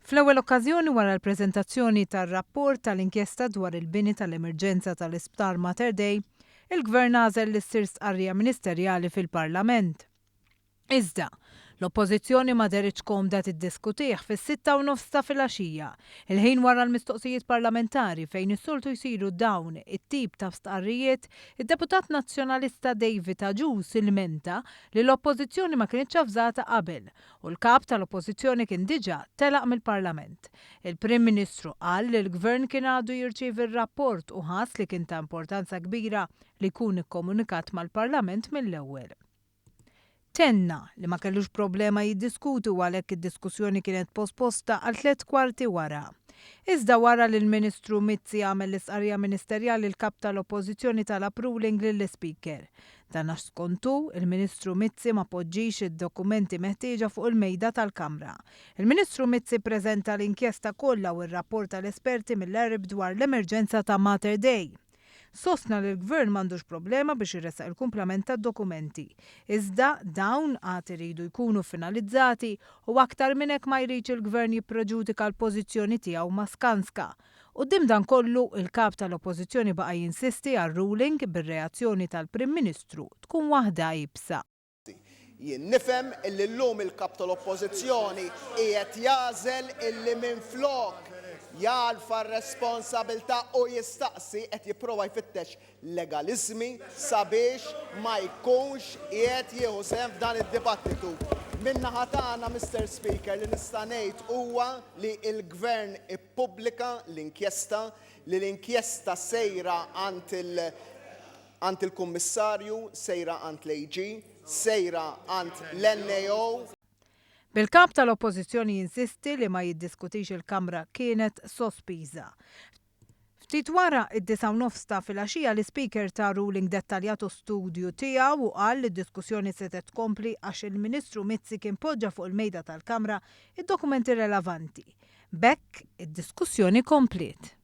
Fl-ewwel okkażjoni wara l-preżentazzjoni tar-rapport tal-inkjesta dwar il-bini tal-emerġenza tal-Isptar Mater Dei, il-Gvern għażel li ssir stqarrija ministerjali fil-Parlament. Iżda, l-Oppożizzjoni ma dehritx komda tiddiskutih fis-6:30 ta' filgħaxija, il-ħin wara l-mistoqsijiet parlamentari fejn is-soltu jsiru dawn it-tip ta' stqarrijiet, id-Deputat Nazzjonalista David Agius ilmenta li l-Oppożizzjoni ma kinitx avżata qabel u l-Kap tal-Oppożizzjoni kien diġà telaq mill-Parlament. Il-Prim Ministru qal li l-Gvern kien għadu jirċievi r-rapport u ħass li kien ta' importanza kbira li jkun ikkomunikat mal-Parlament mill-ewwel. Tenna li ma kellux problema jiddiskuti u għalhekk id-diskussjoni kienet posposta għal 3:15 wara. Iżda wara li l-Ministru Mizzi għamel l-istqarrija ministerjali l-Kap tal-Oppożizzjoni talab ruling lill-Ispeaker. Dan għax skont hu, il-Ministru Mizzi ma poġġix id-dokumenti meħtieġa fuq il-mejda tal-Kamra. Il-Ministru Mizzi ppreżenta l-inkjesta kollha u r-rapport tal-esperti mill-ERIB dwar l-emerġenza ta' Mater Dei. Sostna li l-Gvern m'għandux problema biex iressaq il-kumplament tad-dokumenti. Iżda, dawn għad iridu jkunu finalizzati u aktar minn hekk ma jridx il-Gvern jippreġudika l-pożizzjoni tiegħu ma' Skanska. Quddiem dan kollu, il-Kap tal-Oppożizzjoni baqa' jinsisti għal ruling bir-reazzjoni tal-Prim Ministru tkun waħda iebsa. Jien nifhem illi llum il-Kap tal-Oppożizzjoni qiegħed jagħżel illi minflok jarfa' r-responsabilità u jistaqsi qed jipprova jfittex legaliżmi sabiex ma jkunx qiegħed jieħu sehem f'dan id-dibattitu. Min-naħa tagħna, Mister Speaker, li nista' ngħid huwa li l-Gvern ippubblika l-inkjesta, li l-inkjesta sejra għand il għand il-Kummissarju, sejra għand l-AG, sejra għand l-NAO. Bil-Kap tal-Oppożizzjoni jinsisti li ma jiddiskutix il-Kamra kienet sospiża. Ftit wara id-9:30 ta' filgħaxija l-Ispeaker ta ruling dettaljat u studju tiegħu u qal li d-diskussjoni setgħet tkompli għax il-Ministru Mizzi kien poġġa fuq il-mejda tal-Kamra id-dokumenti relevanti. B'hekk id-diskussjoni kompliet.